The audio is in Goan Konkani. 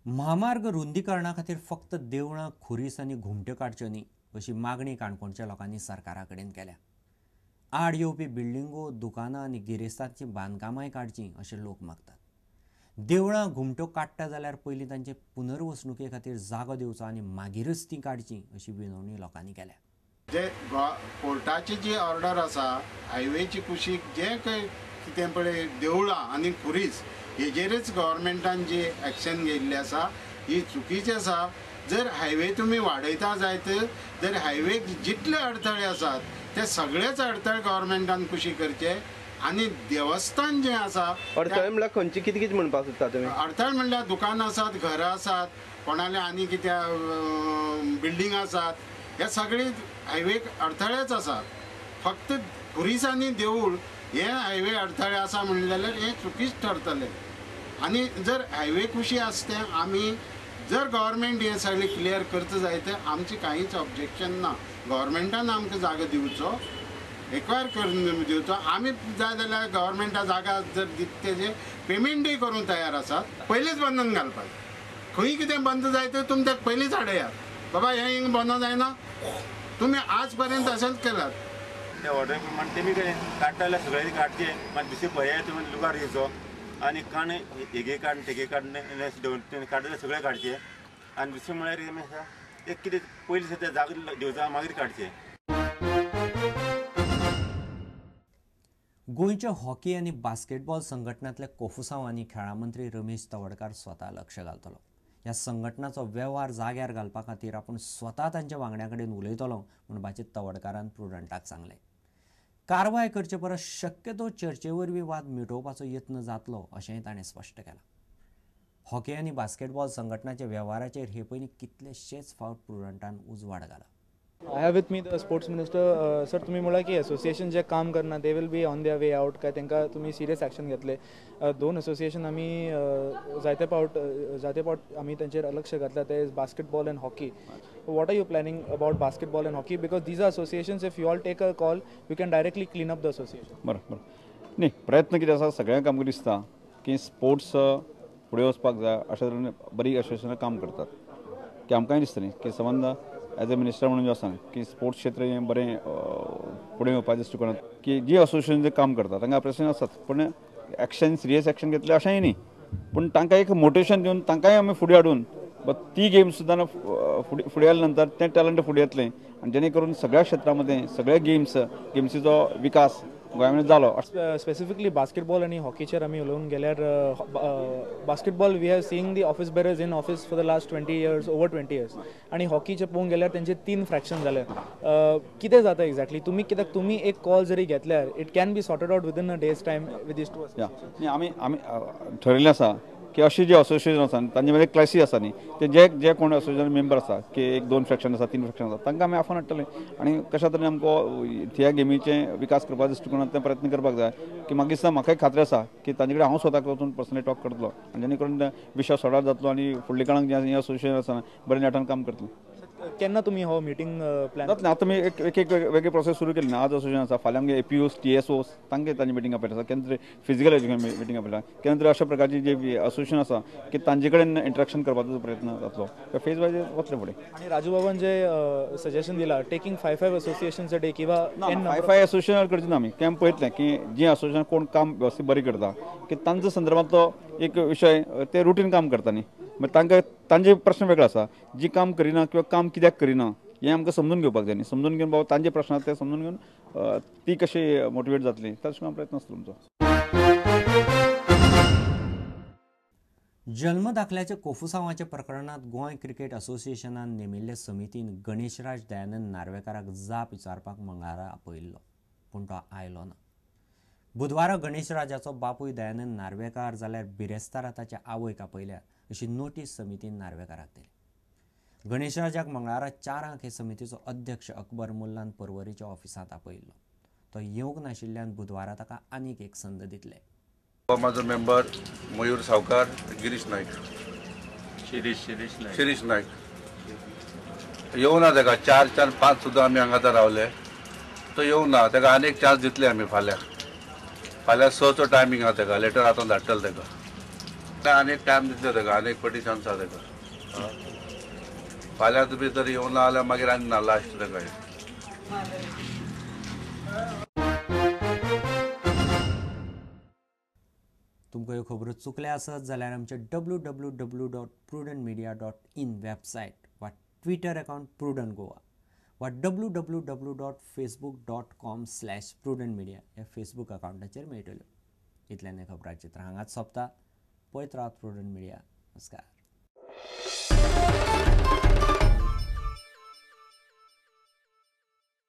म्हामार्ग रुंदीकरणा खातीर फक्त देवळां, खुरीस आनी घुमट्यो काडच्यो न्ही अशी मागणी काणकोणच्या लोकांनी सरकारा कडेन केल्या. आड येवपी बिल्डिंगो, दुकानां आनी गिरेस्तांचीं बांदकामांय काडचीं अशें लोक मागतात. देवळां, घुमट्यो काडटा जाल्यार पयलीं तांचे पुनर्वसणुके खातीर जागो दिवचो आनी मागीरच तीं काडचीं अशी विनवणी लोकांनी केल्या. जे कोर्टाची जी ऑर्डर आसा हायवेची कुशीक जे काही कितें पळय देवळां आनी खुरीस हेजेरच गव्हर्मेंटान जी एक्शन घेतिल्ली आसा ही चुकीची आसा. जर हायवे तुमी वाडयता जायत जर हायवेक जितले अडथळे आसात ते सगळेच अडथळे गव्हर्मेंटान कुशी करचे आनी देवस्थान जें आसा अडथळे म्हणल्यार खंयचे कितें कितें म्हणपाक सोदता तुमी? अडथळे म्हणल्यार दुकानां आसात, घरां आसात, कोणाले आनी कितें बिल्डींग आसात, हे सगळे हायवेक अडथळेच आसात. फक्त खुरीस आनी देवूळ हे हायवे अडथळे आसा म्हणलें जाल्यार हें चुकीच ठरतलें. आनी जर हायवे कुशी आसता तें आमी जर गव्हर्मेंट हें सगळें क्लियर करता जायत तर आमचें कांयच ऑब्जेक्शन ना. गव्हर्मेंटान आमकां जागो दिवचो, एक्वायर करून दिवचो. आमी जाय जाल्यार गव्हर्मेंटा जागा जर दिता तेजें पेमेंटूय करूंक तयार आसात. पयलींच बंधन घालपाक, खंय कितें बंद जायत तर तुमी ताका पयलींच हाडयात, बाबा हें हिंगा बंद जायना, तुमी आज पर्यंत अशेंच केलात. त्या ऑर्डर प्रमाण तेमी कडेन काडटा जाल्यार सगळ्यांनी काडचें, मागीर दुसरे पर्याय तुमी लुगार दिवचो आनी काण हेगे काडून तेगे काडून काडटा जाल्यार सगळें काडचें. आनी दुसरें म्हळ्यार कितें आसा एक कितें पयलीं सद्या जागो दिवचो मागीर काडचें. गोंयच्या हॉकी आनी बास्केटबॉल संघटनांतल्या कोफुसांवांनी खेळां मंत्री रमेश तवडकार स्वता लक्ष घालतलो. ह्या संघटनाचो वेव्हार जाग्यार घालपा खातीर आपूण स्वता तांच्या वांगड्यां कडेन उलयतलो म्हणपाचें तवडकारान प्रुडंटाक सांगलें. कारवाय करचे परस शक्यतो चर्चे वरवीं वाद मिटोवपाचो यत्न जातलो अशेंय ताणें स्पश्ट केलां. हॉकी आनी बास्केटबॉल संघटनाच्या वेव्हाराचेर हे पयलीं कितलेशेच फावट प्रुडंटान उजवाड घाला. I have with me the sports minister. Sir, तुम्ही म्हणला की असोसिएशन जे काम करना they will be on their way out, काय तांकां तुमी सिरियस एक्शन घेतले? दोन असोसिएशन आमी जायते फावट आमी तांचेर लक्ष घातला, ते is basketball and hockey. What are you planning about basketball and hockey, because these are associations if you all take a call you can directly clean up the association. बरें बरें न्ही, प्रयत्न कितें आसा सगळ्यांक आमकां दिसता की स्पोर्ट्स फुडें वचपाक जाय अशा तरेन बरीं असोसिएशनां काम करतात की आमकांय दिसता न्ही की संबंद एज अ मिनिस्टर म्हणून जें आसा की स्पोर्ट्स क्षेत्र हें बरें फुडें येवपाच्या दृश्टिकोनान की जी असोसिएशन जे काम करता तांकां अप्रिसिएशन आसात, पूण एक्शन सिरियस एक्शन घेतलें अशेंय न्ही, पूण तांकां एक मोटिवेशन दिवन तांकांय आमी फुडें हाडून ती गेम सुद्दां फुडें फुडें आयल्या नंतर तें टॅलंट फुडें येतलें आनी जेणे करून सगळ्या क्षेत्रां मदें सगळ्या गेम्सीचो विकास गोंयांत जालो. स्पेसिफिकली बास्केटबॉल आनी हॉकीचेर आमी उलोवंक गेल्यार basketball we have seen the office bearers in office for the last 20 years, over 20 years. आनी हॉकीचे पळोवंक गेल्यार तेंचे 3 फ्रॅक्शन जाले. कितें जाता एक्झॅक्टली? तुमी कित्याक तुमी एक कॉल जरी घेतल्यार it can be sorted out within a day's time with these two association. आमी आमी ठरयिल्लें आसा की अशी जी असोसिएशन आसा तांचे मदीं क्लॅशीस आसा न्ही, ते जे जे कोण असोसिएशन मेंबर आसा की 1 2 फ्रॅक्शन आसा, 3 फ्रॅक्शन आसा, तांकां आमी आफोवन हाडटले आनी कशा तरेन आमकां ह्या गेमीचें विकास करपा दृश्टिकोनांतल्यान प्रयत्न करपाक जाय की म्हाका दिसता म्हाकाय खात्री आसा की तांचे कडेन हांव स्वताक वचून पर्सनली टॉक करतलो आनी जेणे करून विशय सॉर्ट जातलो आनी फुडल्या काळांत जें हें असोसिएशन आसा बरें नेटान काम करतलें. केन्ना तुमी हो मिटींग प्लॅन जातलें? आतां आमी एक एक वेगळी प्रोसेस सुरू केली ना. आज असोसिएशन आसा, फाल्यां आमगे एपीओस टीएसओस तांकां तांची मिटींग आपयता आसा, केन्ना तरी फिजिकल एज्युकेशन मिटींग आपयता, केन्ना तरी अशा प्रकारची जे असोसिएशन आसा की तांचे कडेन इंटरेक्शन करपाचो प्रयत्न जातलो, फेज वायज वतले फुडें. आनी राजू बाबान जे सजेशन दिला टेकिंग 5-5 असोसिएशन्स अ डे किंवा 5-5 असोसिएशन करचे ना, आमी कॅम्प पळयतलें की जी असोसिएशन कोण काम वेवस्थीत बरें करता की तांच्या संदर्भांतलो एक विशय ते रुटीन काम करता न्ही, मागीर तांकां तांचे प्रश्न वेगळे आसा, जी काम करिना किंवा काम कित्याक करिना हें आमकां समजून घेवपाक जाय न्ही, समजून घेवन बाबा तांचे प्रश्न आसा ते समजून घेवन ती कशी मोटिवेट जातली ताचे प्रयत्न आसतलो तुमचो. जल्म दाखल्याच्या कोफुसांवाच्या प्रकरणांत गोंय क्रिकेट असोसिएशनान नेमिल्ले समितीन गणेशराज दयानंद नार्वेकाराक जाप विचारपाक मंगळारा आपयिल्लो, पूण तो आयलो ना. बुधवारा गणेशराजाचो बापूय दयानंद नार्वेकार जाल्यार बिरेस्तारा ताच्या आवयक आपयल्या अशी नोटीस समितीन नार्वेकाराक दिली. गणेशराजाक मंगळारा 4 हे समितीचो अध्यक्ष अकबर मुल्लान पर्वरीच्या ऑफिसांत आपयिल्लो. तो येवंक नाशिल्ल्यान बुधवारा ताका आनीक एक संद दितले. माझो मेंबर मयूर सावकार, गिरीश नायक, शिरीष नायक येवना ताका 4 4 5 सुद्दां आमी हांगा आतां रावले, तो येवना. ताका आनी एक चान्स दितले आमी. फाल्यां फाल्यां 6चो टायमींग आहा ताका, लेटर आतां धाडटले ताका. आनी एक टायम दितले ताका, आनी एक पटी चान्स आसा ताका. फाल्यां तुमी जर येवना जाल्यार मागीर आनी ना लास्ट ताका. तुमकां ह्यो खबरो चुकल्या आसत जाल्यार आमचे www.prudentmedia.in website वा ट्विटर अकाउंट प्रुडंट गोवा वा www.facebook.com/prudentmedia ह्या फेसबूक अकाउंटाचेर मेळटल्यो. इतल्यान खबरांचित्र हांगाच सोंपता. पळयत रावात प्रुडंट मिडिया. नमस्कार.